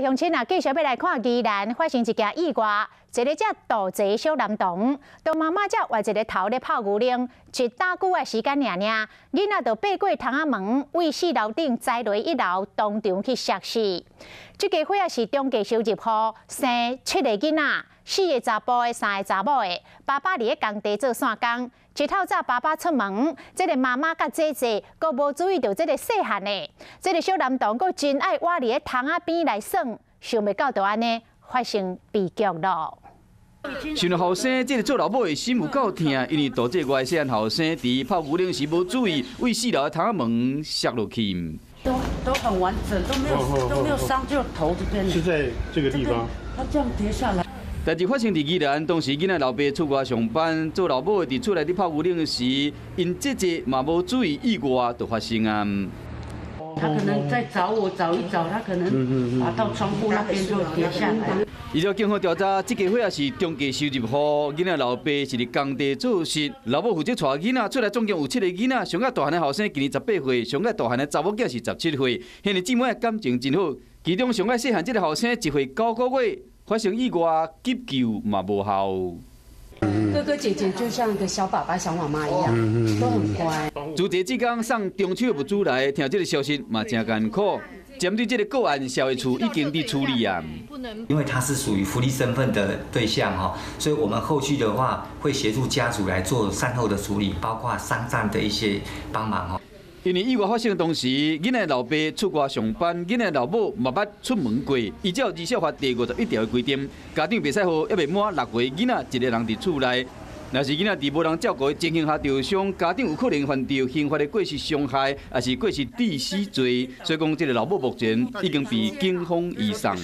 鄉親啊，繼續欲來看宜蘭發生一件意外，一个遮盜賊小男童，當媽媽才倚一个頭咧泡牛奶，一打久的時間爾爾，囡仔就爬過窗仔門，對四樓頂栽落一樓，當場去摔死。這家伙仔是中低收入戶，生七个囡仔，四个查埔的，三个查某的，爸爸佇咧工地做散工。一透早爸爸出門，這个媽媽佮姐姐閣無注意著這个細漢的，這个小男童閣真愛倚佇咧窗仔邊來耍，想袂到就按呢發生悲劇囉。想著後生，這个做老母的心有夠疼，因為大這外細漢後生佇泡牛奶時無注意，對四樓的窗仔門摔落去。都很完整，都沒有傷，就頭這邊。是在這個地方。他這樣跌下來。代誌發生佇宜蘭，當時囡仔老爸出外上班，做老母的佇厝內咧泡牛奶時，𪜶姐姐嘛無注意，意外就發生啊。他可能在找我找一找，他可能爬到窗戶那邊就跌下來。依照警方調查，這家伙仔是中低收入戶，囡仔老爸是佇工地做事，老母負責帶囡仔，厝內總共有七个囡仔，上較大漢的後生今年18歲，上較大漢的查某囝是17歲，兄弟姊妹感情真好。其中上較細漢這个後生1歲9個月，發生意外急救嘛無效。哥哥姐姐就像一個小爸爸、小媽媽一樣，都很乖。主這志工送中秋的物資來，聽這个消息嘛誠艱苦。針對這个個案，社會處已經佇處理啊。因為他是屬於福利身份的對象哈，所以我們後續的話會協助家屬來做善後的處理，包括喪葬的一些幫忙哈。因為意外發生當時，囡仔老爸出外上班，囡仔老母嘛捌出門過。依照兒少法第51條的規定，家長袂使予猶未滿6歲囡仔一个人佇厝內。若是囡仔佇無人照顧的情形下受傷，家長有可能犯著刑法的過失傷害，抑是過失致死罪。所以講，這个老母目前已經被警方移送。